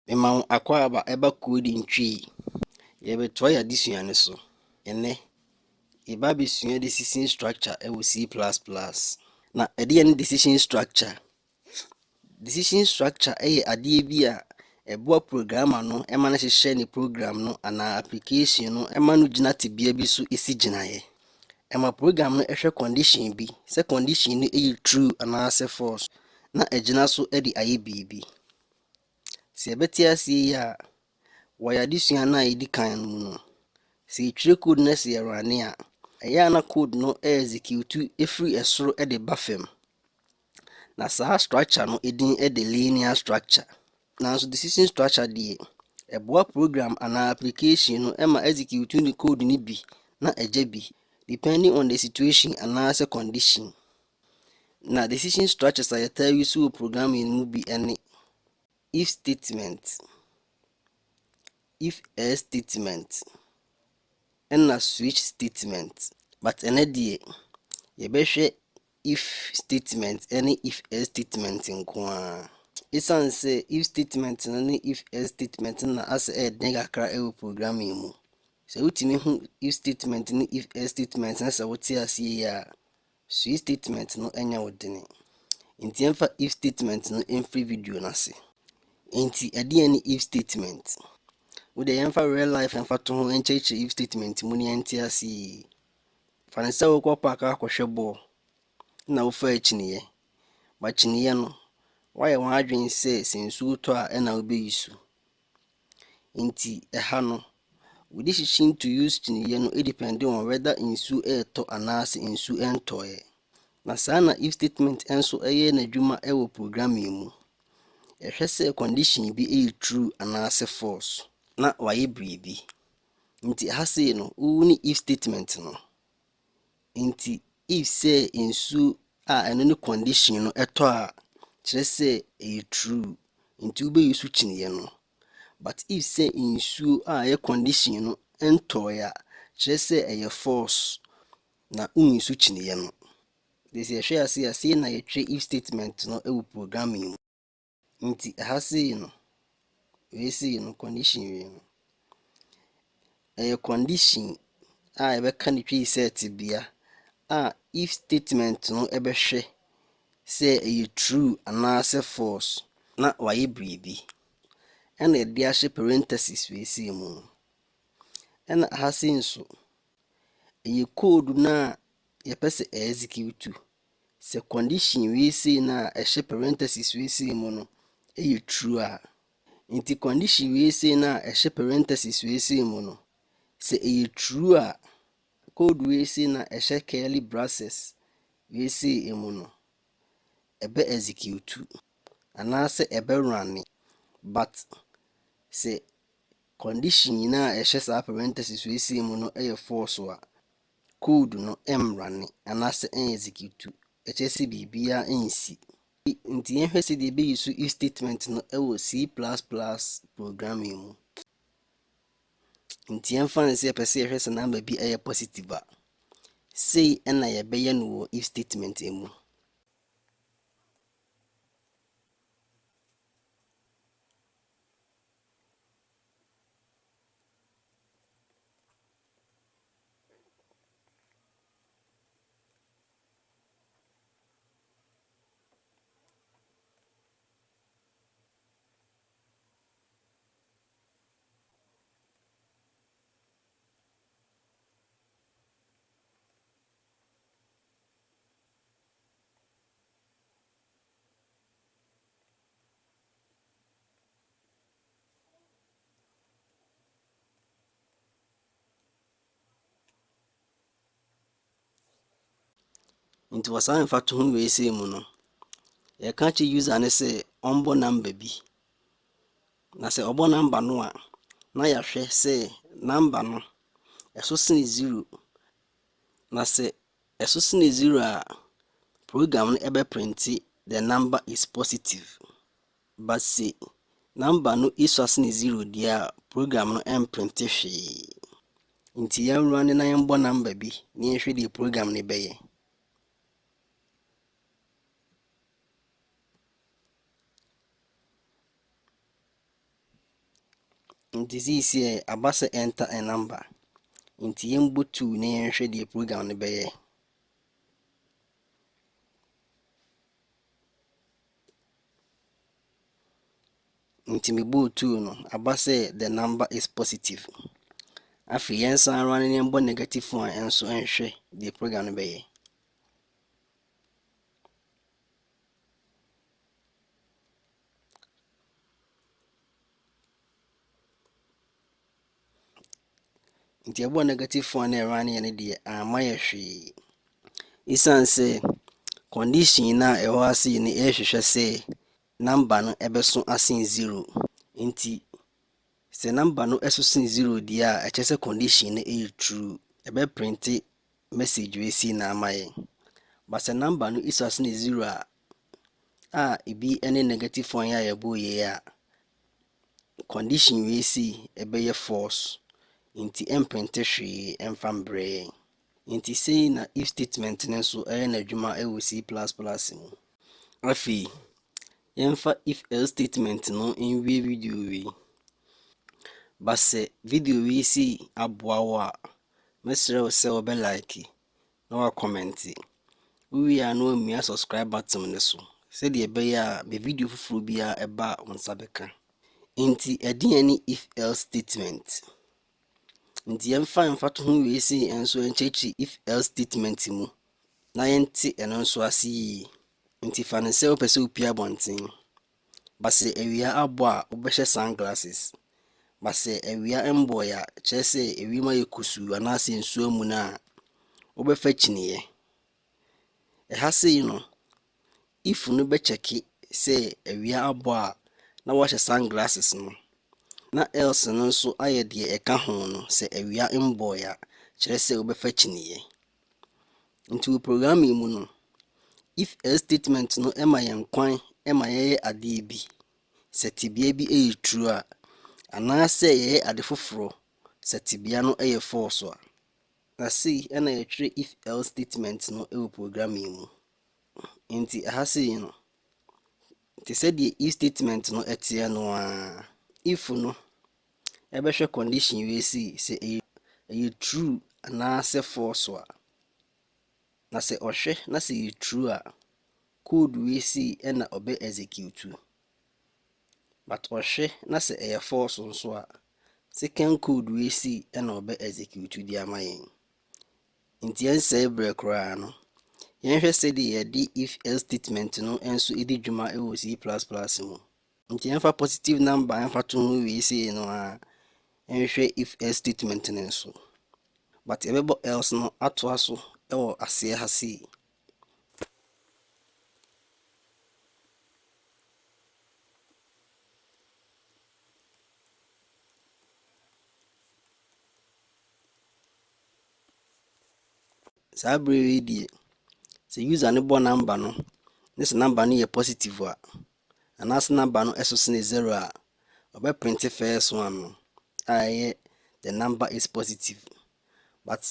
Mema wo akwaaba ɛba coding Twi. Yɛrebɛtoa yɛn adesua no so. Ɛnnɛ, yɛreba abɛsua decision structure ɛwɔ C++. Na ɛdeɛn ne decision structure? Decision structure ɛyɛ adeɛ bi a ɛboa programmer no ma no hyehyɛ ne program no anaa application no ma no gyina tebea bi so si gyinaeɛ. Ɛma program no hwɛ condition bi, sɛ condition no yɛ true anaasɛ false, na ɛgyina so de ayɛ biribi. Sɛ yɛbɛte aseɛ yi a, wɔ yɛn adesua no a yɛdi kan no mu no, sɛ yɛtwerɛ code no sɛ yɛrun a, ɛyɛ a na code no execute firi soro de ba fam. Na saa structure no din de linear structure. Nanso decision structure deɛ, ɛboa program anaa application no ma execute ne code no bi na ɛgya bi depending on the situation anaasɛ condition. Na decision structures a yɛtaa use wɔ programming mu bi ne if statement, if else statement, ɛna switch statement. But ɛnɛ deɛ, yɛbɛhwɛ if statement ne if else statement nko ara. Ɛsiane sɛ if statement no ne if else statement no na asɛ ɛyɛ den kakra wɔ programming mu. Sɛ wotumi hu if statement ne if else statement na sɛ wote aseɛ yie a, switch statement no nyɛ wo dene. Nti yɛmfa if statement no mfiri video no ase. Nti ɛdeɛn ne if statement? Wo deɛ, yɛmfa real life mfa to ho nkyerɛkyerɛ if statement mu na yɛnte aseɛ yie. Fa no sɛ wokɔ park akɔhwɛ bɔɔl na wofaa kyiniiɛ. But kyiniiɛ no, woayɛ w'adwene sɛ sɛ nsuo tɔ a ɛna wobɛyi so. Nti ɛha no, wo decision to use kyiniiɛ no depend on whether nsuo ɛretɔ anaasɛ nsuo ntɔeɛ. Na saa na if statement nso yɛ n'adwuma wɔ programming mu. Ɛhwɛ sɛ condition bi yɛ true anaasɛ false na wayɛ biribi. Nti ha sei no, wo ne if statement no. Nti if sɛ nsuo a ɛno ne condition no ɛtɔ a, kyerɛ sɛ ɛyɛ true. Nti wobɛyi so kyiniiɛ no. But if sɛ nsuo a ɛyɛ condition no ntɔeɛ a, kyerɛ sɛ ɛyɛ false na wonyi so kyiniiɛ no. Nti sɛ yɛhwɛ ase a, sei na yɛtwerɛ if statement no wɔ programming mu. Nti ɛha sei no, wei sei no, condition wei no, ɛyɛ condition a yɛbɛka no Twi sɛ tebea a if statement no bɛhwɛ sɛ ɛyɛ true anaasɛ false na wayɛ biribi. Ɛna yɛde ahyɛ parenthesis wei sei mu no. Ɛna ha sei nso, ɛyɛ code no a yɛpɛ sɛ execute. Sɛ condition wei sei no a ɛhyɛ parenthesis wei sei mu no yɛ true a, nti condition wei sei no a ɛhyɛ parenthesis wei sei mu no, sɛ ɛyɛ true a, code wei sei no a ɛhyɛ curly braces wei sei mu no, ɛbɛ execute anaasɛ ɛbɛ run. But sɛ condition no a ɛhyɛ saa parenthesis wei sei mu no yɛ false a, code no mmrun anaasɛ ɛn-execute. Ɛkyerɛ sɛ biribiara nsi. Nti yɛnhwɛ sɛdeɛ yɛbɛyi so if statement no wɔ C++ programming mu. Nti yɛmfa no sɛ yɛpɛ sɛ yɛhwɛ sɛ number bi yɛ positive a, sei na yɛbɛyɛ no wɔ if statement mu. Nti wɔ saa mfatoho wei sei mu no, yɛka kyerɛ user no sɛ ɔmbɔ number bi. Na sɛ ɔbɔ number no a, na yɛahwɛ sɛ number no ɛso sene zero. Na sɛ ɛso sene zero a, program no ɛbɛprint "the number is positive". But sɛ number no esua sene zero deɛ a, program no ɛmprint hwee. Nti yɛnrun na yɛmbɔ number bi na yɛnhwɛ deɛ program no bɛyɛ. Nti seesei aba sɛ enter a number. Nti yɛmbɔ 2 na yɛnhwɛ deɛ program no bɛyɛ. Nti mebɔɔ 2 no, aba sɛ the number is positive. Afei yɛnsan run na yɛmbɔ negative 1 nso nhwɛ deɛ program no bɛyɛ. Nti yɛbɔɔ negative 1 na ɛrun yɛ no deɛ, amma yɛ hwee. Esiane sɛ condition no a ɛwɔ ha sei no ɛrehwehwɛ sɛ number no ɛbɛso asen 0. Nti sɛ number no ɛso sen 0 deɛ a, ɛkyerɛ sɛ condition no ɛyɛ true. Ɛbɛprint message wei sei na ama yɛn. But sɛ number no esua sene 0 a ebi ne negative 1 a yɛbɔɔ yei a, condition wei sei ɛbɛyɛ false. Nti ɛmprint hwee ɛmfa mbrɛ yɛn. Nti sei na if statement no nso ɛyɛ n'adwuma ɛwɔ C++ mu. Afei, yɛmfa if else statement no nwie video wei. But sɛ video wei sei aboa wo a, mɛsrɛ wo sɛ wobɛ like na woacomment. Wowie a na woamia subscribe button no so sɛdeɛ ɛbɛyɛ a me video foforɔ biara ɛba a wo nsa bɛka. Nti ɛdeɛn ne if else statement? Nti yɛmfa mfatoho wei sei nso nkyerɛkyerɛ if else statement mu na yɛnte ɛno nso ase yie. Nti fa no sɛ wopɛ sɛ wopue abɔnten. But sɛ awia abɔ a, wobɛhyɛ sunglasses. But sɛ awia mbɔeɛ a, kyerɛ sɛ ewiem ayɛ kusuu anaasɛ nsuo amuna a, wobɛfa kyiniiɛ. Ɛha sei no, if no bɛcheck sɛ awia abɔ a na woahyɛ sunglasses no. Na else no nso ayɛ deɛ ɛka ho no, sɛ awia mbɔeɛ a, kyerɛ sɛ wobɛfa kyiniiɛ. Nti wɔ programming mu no, if else statement no ma yɛn kwan ma yɛyɛ adeɛ bi sɛ tebea bi yɛ true a, anaasɛ yɛyɛ ade foforɔ sɛ tebea no yɛ false a. Na sei ɛna yɛtwerɛ if else statement no wɔ programming mu. Nti ɛha sei no, te sɛ deɛ if statement no teɛ no ara, if no ɛbɛhwɛ condition wei sei sɛ ɛyɛ true anaasɛ false a. Na sɛ ɔhwɛ na sɛ ɛyɛ true a, code wei sei ɛna ɔbɛ execute. But ɔhwɛ na sɛ ɛyɛ false nso a, second code wei sei ɛna ɔbɛ execute de ama yɛn. Nti yɛnsɛe berɛ koraa no, yɛnhwɛ sɛdeɛ yɛde if else statement no nso di dwuma wɔ C++ mu. Nti yɛmfa positive number mfa to ho wei sei no ara nhwɛ if else statement no nso. But yɛbɛbɔ else no atoa so wɔ aseɛ ha sei. Saa berɛ wei deɛ, sɛ user no bɔ number no na sɛ number no yɛ positive a, anaasɛ number no ɛso sene 0 a, ɔbɛprint first one no a ɛyɛ the number is positive. But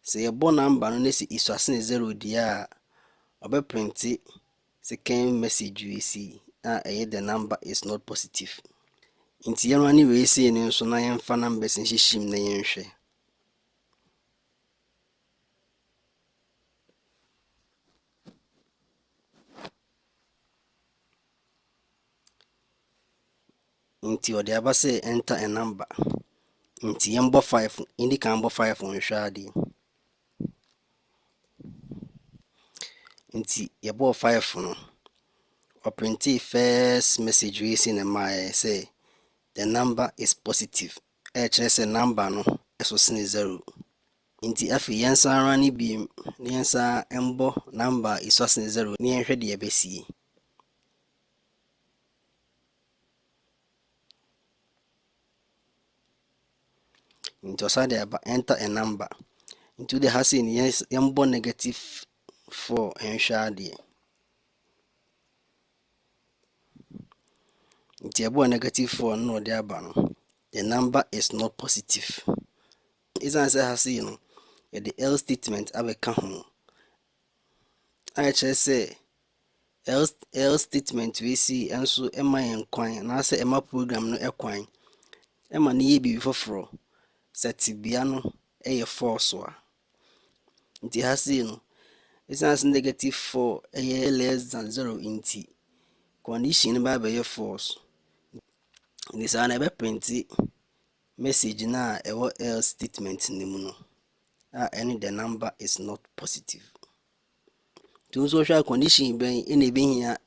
sɛ yɛbɔ number no na sɛ esua sene 0 deɛ a, ɔbɛprint second message wei sei a ɛyɛ the number is not positive. Nti yɛnrun wei sei no nso na yɛmfa numbers nhyehyɛ mu na yɛnhwɛ. Nti ɔde aba sɛ enter a number. Nti yɛmbɔ 5, yɛndi kan bɔ 5 nhwɛ adeɛ. Nti yɛbɔɔ 5 no, ɔprintee first message wei sei na ɛmaa sɛ the number is positive. Ɛkyerɛ sɛ number no ɛso sene 0. Nti afei yɛnsan run bio na yɛnsan mbɔ number a esua sene 0 na yɛnhwɛ deɛ ɛbɛsie. Nti ɔsan de aba enter a number. Nti wode ha sei no, yɛmbɔ negative 4 nhwɛ adeɛ. Nti yɛbɔɔ negative 4 no na ɔde aba no, the number is not positive. Ɛsiane sɛ ha sei no, yɛde else statement abɛka ho a ɛkyerɛ sɛ else statement wei sei nso ma yɛn kwan anaasɛ ɛma program no kwan. Ma no yɛ biribi foforɔ sɛ tebea no yɛ false a. Nti ha sei no, ɛsiane sɛ negative 4 yɛ less than 0 nti, condition no ba abɛyɛ false. Nti saa na ɛbɛprint message no a ɛwɔ else statement no mu no a ɛne "The number is not positive." Nti nso wohwɛ a, condition bɛn ɛna ɛbɛhia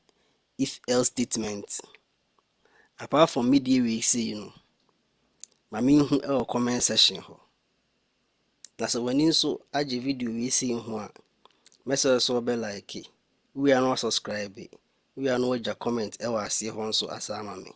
if else statement apart from media wei sei no? Ma menhu ɛwɔ comment section hɔ. Na sɛ w'ani nso agye video wei sei ho a, mɛsrɛ sɛ wobɛ like, wie a na wasubscribe, wie a na wagya comment ɛwɔ aseɛ hɔ nso asa ama me.